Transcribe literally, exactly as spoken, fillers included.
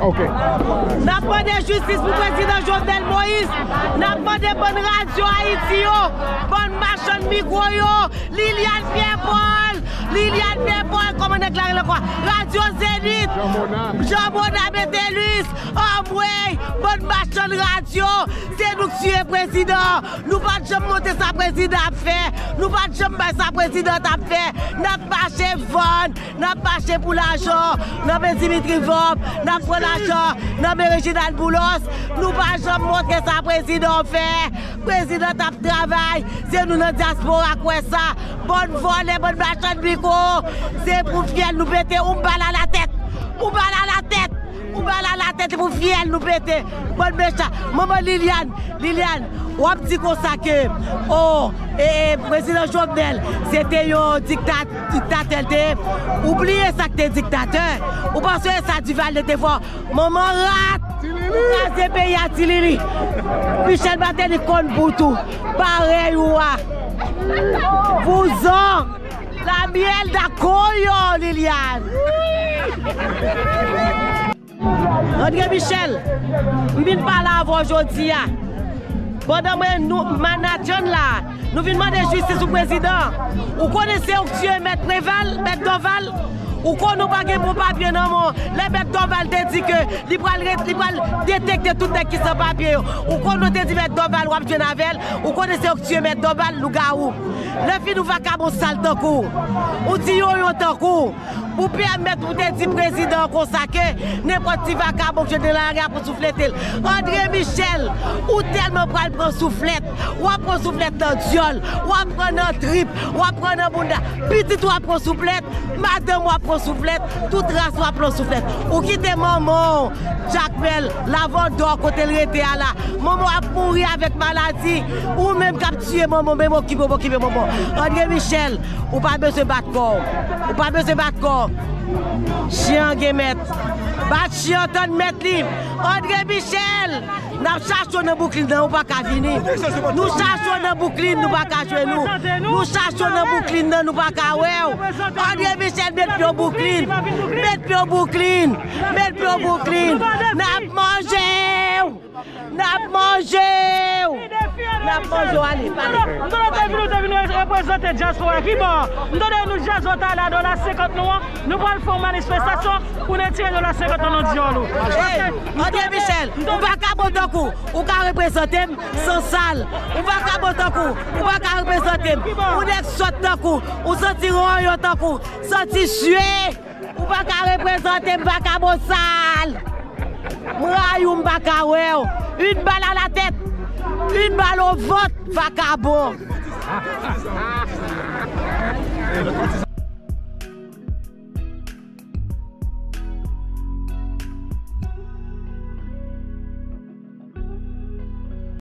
Ok. N ap mande jistis pou prezidan Jovenel Moïse. N ap mande bann radyo Ayiti yo, bann machann mikwo yo, Liliane Pierre Paul, Liliane Pierre Paul, kòman nèg la rele ankò? Radyo Zenith, Jean Mona, Jean Mona Metellus, anmwey, bann machann radyo, se nou k tiye prezidan. Nou pa t janm montre sa prezidan ap fè. Nou pa t janm bay sa prezidan t ap fè. N ap mache vann, n ap mache pou lajan nan men Dimitri Vorbe, n ap pran lajan nan men Reginald Boulos. Nou pa janm montre sa prezidan fè. Prezidan t ap travay, se nou nan dyaspora k wè sa. Bann vòlè, bann machann mikwo, se pou fyèl nou pete. Ou bal a la tèt, ou bal a la tèt, ou bal a la tèt pou fyèl nou pete. Bann mechan. Manman Liliane, Liliane, w ap di konsa ke, o, e, e, prezidan Jovenel, se te yon dikta-, diktatè l te ye. Ou bliye sa k te diktatè. Ou panse e sa Duval te te fè w? Manman rat! Ou kraze peyi a, Ti Lili. Michel Martelly konn bout ou. Parèy ou a. Vouzan! La miel da koyo, Liliane! André Michel, m vin pale avè w jodi a. Pandan mwen, nou, manadjè n la, nou vin mande jistis pou prezidan. Ou konnen se ou k tiye Mèt Preval, Mèt Dorval? Ou konnen ou pa gen bon papye nan men w. Lè Mèt Dorval te di ke li pral ret-, li pral detekte tout nèg ki san papye yo. Ou konnen w te di Mèt Dorval w ap jwenn avè l. Ou konnen se ou k tiye Mèt Dorval, lougawou. Lè fini ou vakabon sal tankou w. Ou ti yonyon tankou w. Pou pèmèt ou te di prezidan an konsa ke nenpòt ti vakabon k jwenn nan lari a pou souflete l. André Michel, ou tèlman pral pran souflèt, w ap pran souflèt nan dyòl, w ap pran nan trip, w ap pran nan bounda. Pitit ou ap pran souflèt, madanm ou ap pran souflèt, tout ras ou ap pran souflèt. Ou kite manman w, Jakmèl, Lavandò, kote l rete a la. Manman w ap mouri avèk maladi. Ou menm k ap tiye manman w, menm okipe w pa okipe manman w. André Michel, ou pa bezwen bat kò w. Ou pa bezwen bat kò w. Chen an gen mèt. Bat chen an, tann mèt li. André Michel, n ap chache w nan Bouklin nan, ou pa ka vini. Nou chache w nan Bouklin, nou pa ka jwenn ou. Nou chache w nan Bouklin nan, nou pa ka wè w. André Michel, met pye w Bouklin. Met pye w Bouklin. Met pye w Bouklin. N ap manje w. N ap manje w. N ap manje w, ale, pale. M tande w te vin, ou te vin reprezante dyaspora. Ki bò? M tande nou dyaspora ta la dola senkant nou an. Nou pral fè yon manifestasyon pou n retire dola senkant nan dyòl ou. Hey, André Michel, ou vakabon tankou w, ou ka reprezante m san sal. Ou vakabon tankou w, ou pa ka reprezante m. Ou nèg sòt tankou w, ou santi ranyon tankou w, santi sye. Ou pa ka reprezante m, vakabon sal. M rayi w, m pa ka wè w. Une balle à la tête, une balle au ventre, vakabon.